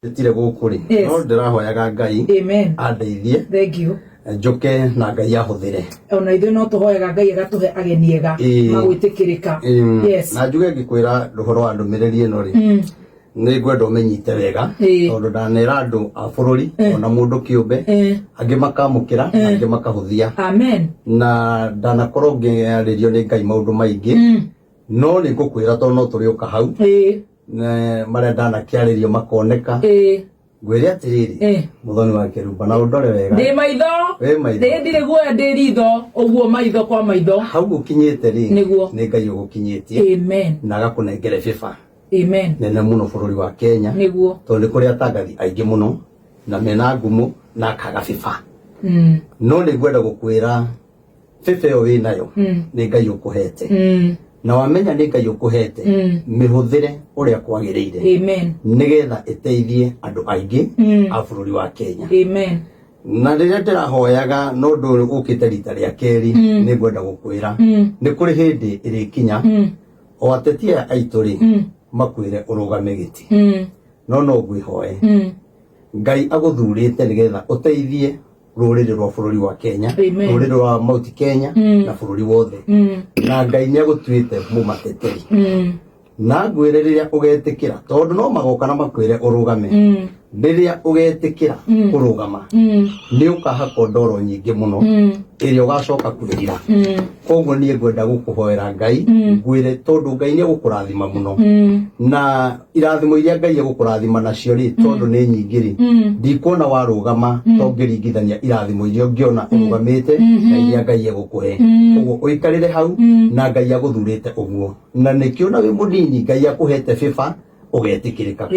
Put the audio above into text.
Njĩtire gũkũ rĩ, Yes. no ndĩrahoyaga Ngai Amen. andeithie Thank you. njũke na Ngai ahũthĩre. Ona ithuĩ no tũhoyaga Ngai agatũhe ageni ega Ĩĩ. magwĩtĩkĩrĩka. Yes. Na njuge ngĩkwĩra ũhoro wa ndũmĩrĩri ĩno rĩ, nĩ ngwenda ũmĩnyite wega Ĩĩ. tondũ ndanera andũ a bũrũri ona mũndũ kĩũmbe, angĩ makamũkĩra na angĩ makahũthia. Amen. Na ndanakorwo ngĩarĩrio nĩ Ngai maũndũ maingĩ, no nĩ ngũkwĩra tondũ no tũrĩũka hau. Ĩĩ. Marĩa ndanakĩarĩrio makoneka. Ĩĩ. Ngwĩre atĩrĩrĩ, mũthoni wa kĩrumba, na ũndore wega. Ndĩ maitho. Wĩ maitho. Ndĩ ndirĩ guoya, ndĩ ritho ũguo, maitho kwa maitho. Hau ũkinyĩte rĩ, Nĩguo. nĩ Ngai ũgũkinyĩtie Amen. na agakũnengere bĩba Amen. nene mũno bũrũri wa Kenya, Nĩguo. tondũ nĩ kũrĩ atangathi aingĩ mũno na mena ngumo na akaga bĩba. No nĩ ngwenda gũkwĩra bĩba ĩyo wĩ nayo nĩ Ngai ũkũhete, na wamenya nĩ Ngai ũkũhete, mĩhũthĩre ũrĩa kwagĩrĩire Amen. nĩgetha ĩteithie andũ aingĩ a bũrũri wa Kenya. Amen. Na rĩrĩa ndĩrahoyaga no ũndũ ũkĩte rita rĩa kerĩ, nĩ ngwenda gũkwĩra nĩ kũrĩ hĩndĩ ĩrĩkinya o ateti aya aitũ rĩ makwĩre ũrũgame gĩtĩ, no no ngwĩhoe Ngai agũthurĩte nĩgetha ũteithie rũrĩrĩ rwa bũrũri wa Kenya, Amen. rũrĩrĩ rwa Mount Kenya na bũrũri wothe, na Ngai nĩ agũtuĩte mũmateteri. Na ngwĩre rĩrĩa ũgetĩkĩra, tondũ no magoka na makwĩre ũrũgame, rĩrĩa ũgetĩkĩra kũrũgama nĩ ũkahakwo ndoro nyingĩ mũno ĩrĩa ũgacoka kwĩrira. Koguo niĩ ngwenda gũkũhoera Ngai, ngwĩre tondũ Ngai nĩ egũkũrathima mũno, na irathimo iria Ngai egũkũrathima nacio rĩ, tondũ nĩ nyingĩ rĩ, ndikuona warũgama to ngĩringithania irathimo iria ũngĩona ũrũgamĩte na iria Ngai egũkũhe. Koguo ũikarĩre hau na Ngai agũthurĩte ũguo, na nĩkĩo na wĩ mũnini Ngai akũhete bĩba ũgetĩkĩrĩka.